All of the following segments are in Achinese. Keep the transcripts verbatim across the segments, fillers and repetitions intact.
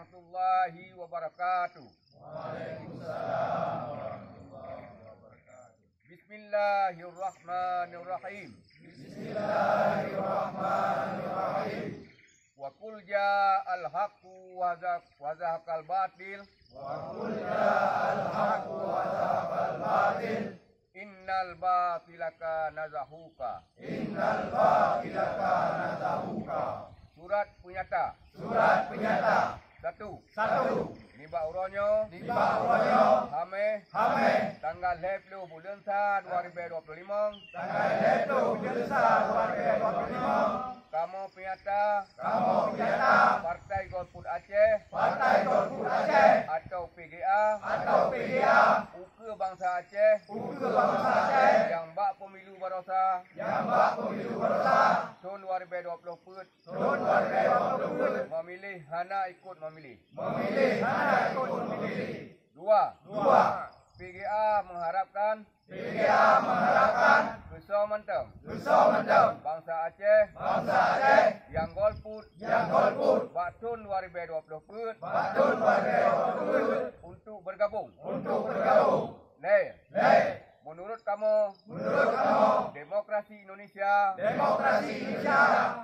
Warahmatullahi wabarakatuh. Waalaikumsalam warahmatullahi wabarakatuh. Bismillahirrahmanirrahim. Bismillahirrahmanirrahim. Wa qul ja'al haqqu wa zahaq-, wa zahaqal batil. Wa qul ja'al haqqu wa zahaqal batil. Innal batila kana zahuqa. Innal batila kana zahuqa. Surat peunyata. Surat peunyata. Satu. Satu. Nibak uroe nyoe. Nibak uroe nyoe. Hameh. Hameh. Tanggal lhèe ploh buleuen sa dua ribèe dua ploh limong. Tanggal lhèe ploh buleuen sa dua ribèe dua ploh limong. Kamoe peunyata. Kamoe peunyata. Partai Golput Aceh. Partai Golput Aceh. Atau P G A. Atau P G A. Ukeue bansa Aceh. Ukeue bansa Aceh. Nyang bak pemilu barosa. Nyang bak pemilu barosa. Thôn dua ribèe dua ploh peuet. Thôn dua ribèe dua ploh peuet. Memilih hana ikut memilih. Memilih hana ikut memilih. Dua. Dua. P G A mengharapkan. P G A mengharapkan. Keu soe mantong. Keu soe mantong. Bansa Aceh. Bansa Aceh. Nyang golput. Nyang golput. Bak thôn dua ribèe dua ploh peuet. Bak thôn dua ribèe dua ploh peuet. Untuk bergabung. Untuk bergabung. Lhèe. Lhèe. Menurut kamoe. Menurut kamoe. Demokrasi Indonesia. Demokrasi Indonesia.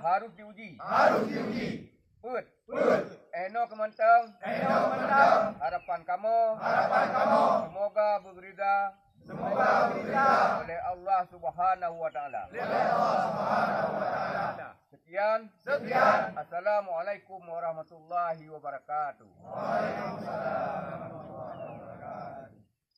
Harus diuji. Harus diuji. Peuet. Peuet. Inoe keu mantong. Inoe keu mantong. Harapan kamoe. Harapan kamoe. Semoga beugeurida. Semoga beugeurida. Oleh Allah Subhanahu wa Taala. Oleh Allah Subhanahu wa Taala. Sekian. Sekian. Assalamualaikum warahmatullahi wabarakatuh. Waalaikumsalam.